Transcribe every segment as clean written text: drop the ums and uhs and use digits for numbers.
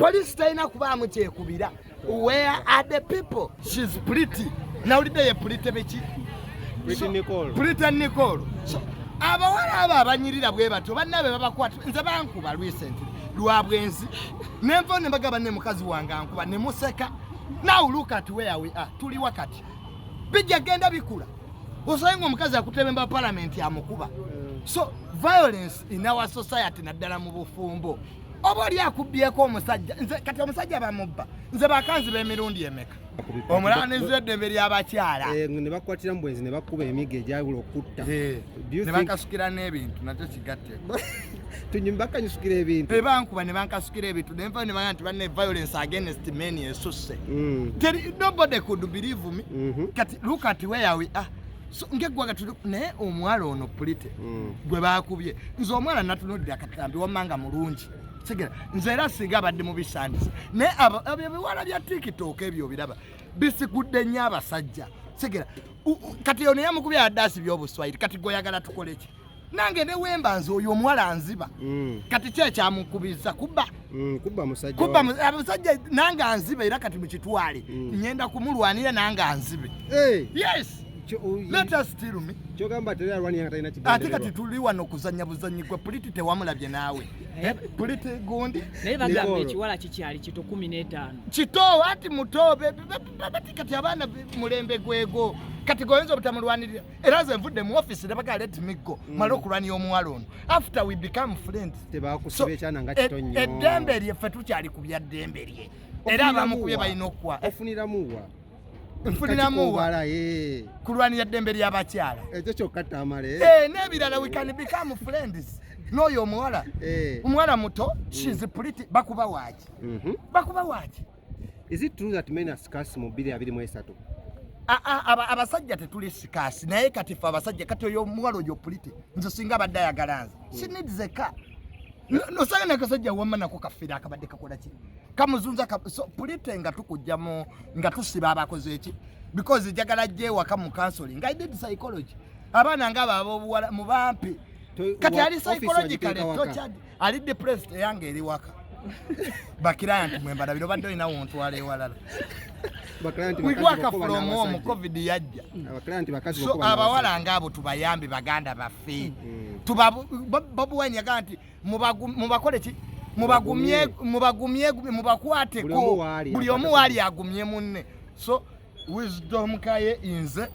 Poliisi talina kubaamu kyekubira. Where are the people? She's pretty. Nawulidde ye Pretty biki? Pretty Nicole. Pretty Nicole. So abawala abo abanyirira bwe batyo, bannabe babakwata. Nze bankuba recently lwa bwenzi, nenva ne mbagamba ne mukazi wange ankuba, ne museka. Now look at where we are. Tuli wakati bijja genda bikula, osange nga omukazi akutebemba palamenti amukuba. So violence in our society, naddala mu bufumbo, oba oli akubyeko omusajja. Nze kati omusajja bamubba, nze bakanzi b'emirundi emeka? Omulwanirizi w'eddembe ly'abakyala. Eh, ne bakwatira mu bwenzi, ne bakuba emigo egyabula okutta. Do you Ne bankasukira n'ebintu, nakyo kigatte. Bakanyusukira ebintu? Ebankuba ne bankasukira ebintu, nenva ne baga nti banne, violence against men esusse. Nobody could believe me. Kati look at where we are. So ng'eggwanga tuli, naye omuwala ono Pretty gwe bakubye, nze omwana natunudde akatambi wammanga mulungi. Sigera nze era singa abadde mu bisandisa, naye ebyo ebiwala bya TikTok ebyo obiraba bisigudde nnyo abasajja. Sigera kati ono yamukubye adde asibye obuswayiri. Kati gweoyagala tukole ki? Nange ne wemba nze oyo omuwala nziba. Kati ki ekyamukubiza? Kuba Kubba musajja. Kuba abasajja nange anzibe, era kati mukitwale, ngenda kumulwanira nange anzibe. Hey, Yes. Let us steal me. Kyogamba teri alwanira nga talina Ate kati kigendererwa. Tuli wano kuzanya buzanyi. Gwe Pretty tewamulabye naawe? Eh, Pretty gundi. Naye bagamba Nicole. ekiwala kikyali kito, 15. Kito ati muto bati kati abaana mulembe gwego. Kati goyinza obutamulwanirira? Era nze nvudde mu office ne bagaa, "Let me go," male okulwanira omuwala ono after we become friends. Tebakusiba ekyana nga kito nnyo. Eddembe lye, ffe tukyali ku bya ddembe lye, era abamukubye balina okuwa. Ofuniramuwa? Nfuniramuwa? Kakikobala, eh. Kulwanira ddembe ly'abakyala. Ekyo kyokka, Tamale? Eh, n'ebirala, we can become friends n'oyo omuwala. Omuwala muto, she's pretty. Bakuba waaki? Bakuba waaki? Is it true that men are scarce mu 2023? Abasajja tetuli scarce, naye kati fe abasajja, kati oyo omuwala oyo Pretty, nze singa abadde ayagala nze, she needs a car. Nosanga nakasajja wamma nako kafiira akabadde kakola ki, kamuzunza so Pretty nga tukugjamu nga tusiba abakoze eki, because njagala jje ewaka mu counseling. I did psychology. Abaana nga abo abobuwala mubampi kati ali Office psychologically wagiteeka waka? tortured, ali depressed. Eyange eri waka. Bakiraya nti mwembalabira obadde olina wontwala ewalala. Bakira nti We bakazi work bokuba from home. n'abasajja. COVID yajja. Abakira nti bakazi So bokuba n'abasajja. abawala ngaabo tubayambe, baganda baffe. Bobi Wine yagamba nti mubakole ki? Mubagumye, mubagumye, mubakwateko. Buli omu waali Buli omu waali agumye munne. So Wisdom Kaye, nze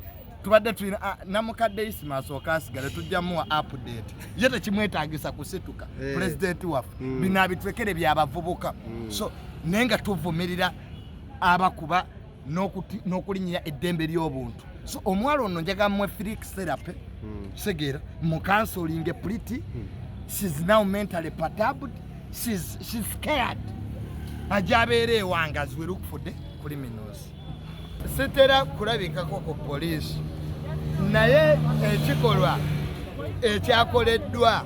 tubadde tulina namukadde Isima asooka asigale, tujja muwa update. Ye tekimwetagisa kusituka. Pulezidenti waffe, bino abitwekere byabavubuka. So naye nga tuvumirira abakuba n'okulinnyira eddembe ly'obuntu. So omuwala ono njagala mmwe free therapy. Kitegeera mu counseling. Pretty, she's now mentally perturbed. She's scared. Ajja abeera ewange as we look for the criminals. Sitera kulabikako ku poliisi, naye ekikolwa ekyakoleddwa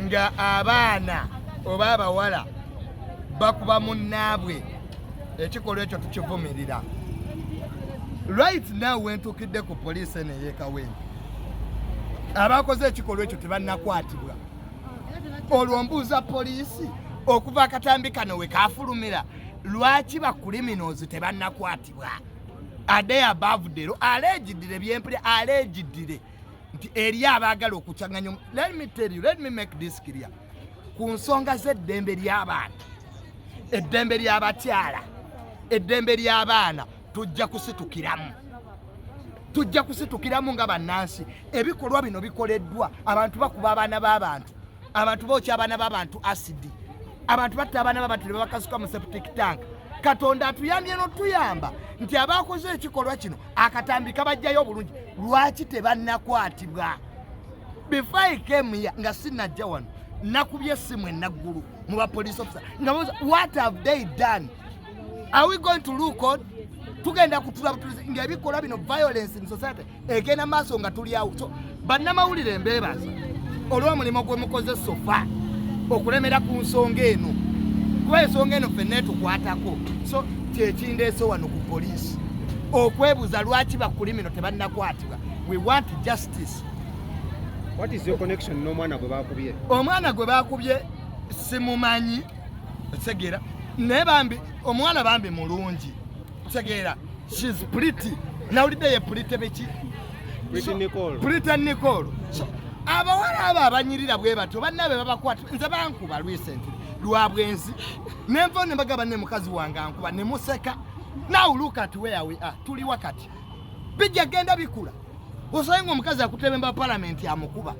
nga abaana oba abawala bakuba munnaabwe, ekikolwa ekyo tukivumirira. Right now wentuukidde ku poliisi eno ey'e Kawempe, abakoze ekikolwa ekyo tebannakwatibwa. Olwo mbuuza poliisi, okuva akatambi kano we kafulumira, lwaki ba criminals tebannakwatibwa? Are they above the law? Allegedly, byempulira, allegedly nti eri abaagala okukyanganya. Let me tell you, let me make this clear. Ku nsonga z'eddembe ly'abantu, eddembe ly'abakyala, eddembe ly'abaana, tujja kusitukiramu, tujja kusitukiramu nga bannansi. Ebikolwa bino bikoleddwa abantu, bakuba abaana b'abantu, abantu bookya abaana b'abantu asidi, abantu batta abaana b'abantu ne babakasuka mu septic tank. Katonda atuyambye n'otuyamba nti abakoze ekikolwa kino akatambi kabajjayo obulungi. Lwaki tebannakwatibwa? Before I came here, nga sinajja wano, nakubye essimu enaggulu mu ba police officer nga babuuza, "What have they done? Are we going to look on?" Tugenda kutula butulizi ng'ebikolwa bino, violence in society egenda maaso nga tuli awo. So bannamawulire, mbeebaza olw'omulimu gwe mukoze so far okulemera ku nsonga eno, kuba ensonga eno ffenna etukwatako. So kyekindeese wano ku poliisi, okwebuuza lwaki ba criminal tebannakwatibwa. We want justice. What is your connection n'omwana gwe bakubye? Omwana gwe bakubye simumanyi, segera. Naye bambi omuwala bambi mulungi, tegeera, she's pretty. Nawulidde ye Pretty biki? Pretty Nicole. Pretty Nicole. So abawala abo abanyirira bwe batyo bannabe babakwata. Nze bankuba recently lwa bwenzi, nenva ne bagamba ne mukazi wange ankuba ne museka. Now look at where we are, tuli wakati bijja genda bikula, osange nga omukazi akutebemba palamenti amukuba.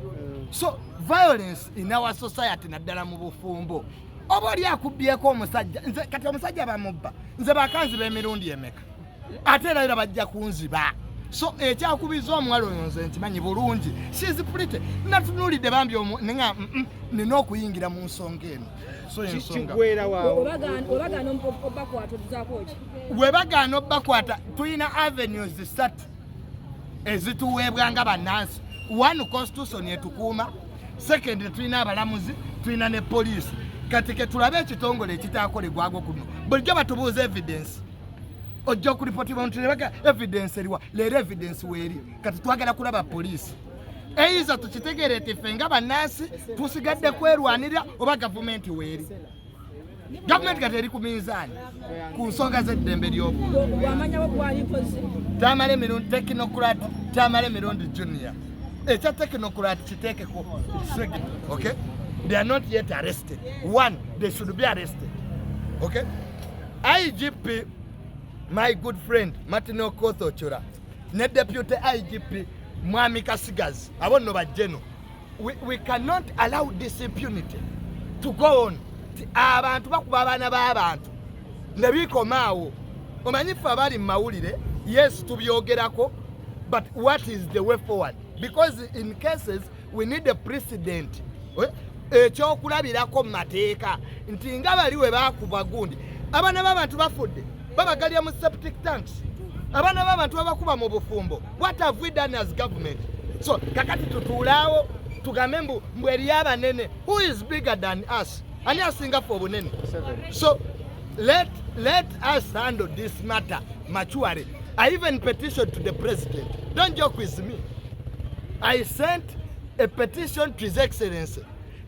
So violence in our society, naddala mu bufumbo, oba oli akubyeko omusajja. Nze kati omusajja bamubba, nze bakanziba emirundi emeka? Ate era era bajja kunziba. So ekyakubiza omuwala oyo nze nkimanyi bulungi, she's pretty. Natunuulidde bambi nenga nina okuyingira mu nsonga eno. So ensonga Kigwera waawo. Obagaana obakwata, otuzaako ki? Bwe bagaana obbakwata, tulina avenues ssatu ezituweebwa nga bannansi. One, constitution etukuuma. Second, tulina abalamuzi, tulina ne poliisi. Kati ke tulabe ekitongole ekitakolebwago kuno. Bulijjo batubuuza evidence, ojja okuripotibwa nti nebaga evidence eriwa? Leero evidence weeri. Kati twagala kulaba poliisi eyiza tukitegeere nti ffe nga bannansi tusigadde kwerwanirira oba gavumenti weeri. Gavumenti kati eri ku minzaani ku nsonga z'eddembe ly'obuntu. Wamanyawo gwalikoze? Tamale Mirundi, technocrat Tamale Mirundi Junior, ekya technocrat kiteekeko. Okay, they are not yet arrested. One, they should be arrested. Okay, IGP, my good friend Martin Okoth Ochola ne deputy IGP Mwami Kasigazi, abo nno bajjeno. We cannot allow this impunity to go on. Ti abantu bakuba abaana b'abantu ne bikomaawo. Omanyi ffe abali mu mawulire, yes, tubyogerako, but what is the way forward? Because in cases we need a precedent, ekyokulabirako mu mateeka nti nga bali we bakuba gundi, abaana b'abantu bafudde, babagalya mu septic tanks, abaana b'abantu babakuba mu bufumbo. What have we done as government? So kakati tutuulaawo tugambe mbu eriyo abanene. Who is bigger than us? Ani asinga ffe obunene? So let us handle this matter maturely. I even petitioned to the president. Don't joke with me. I sent a petition to His Excellency.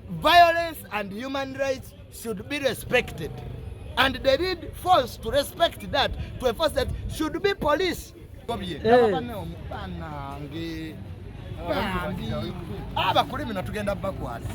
Violence and human rights should be respected, and the lead force to respect that, to enforce that, should be police. Bannange bambi abakulu bino tugenda bakwata.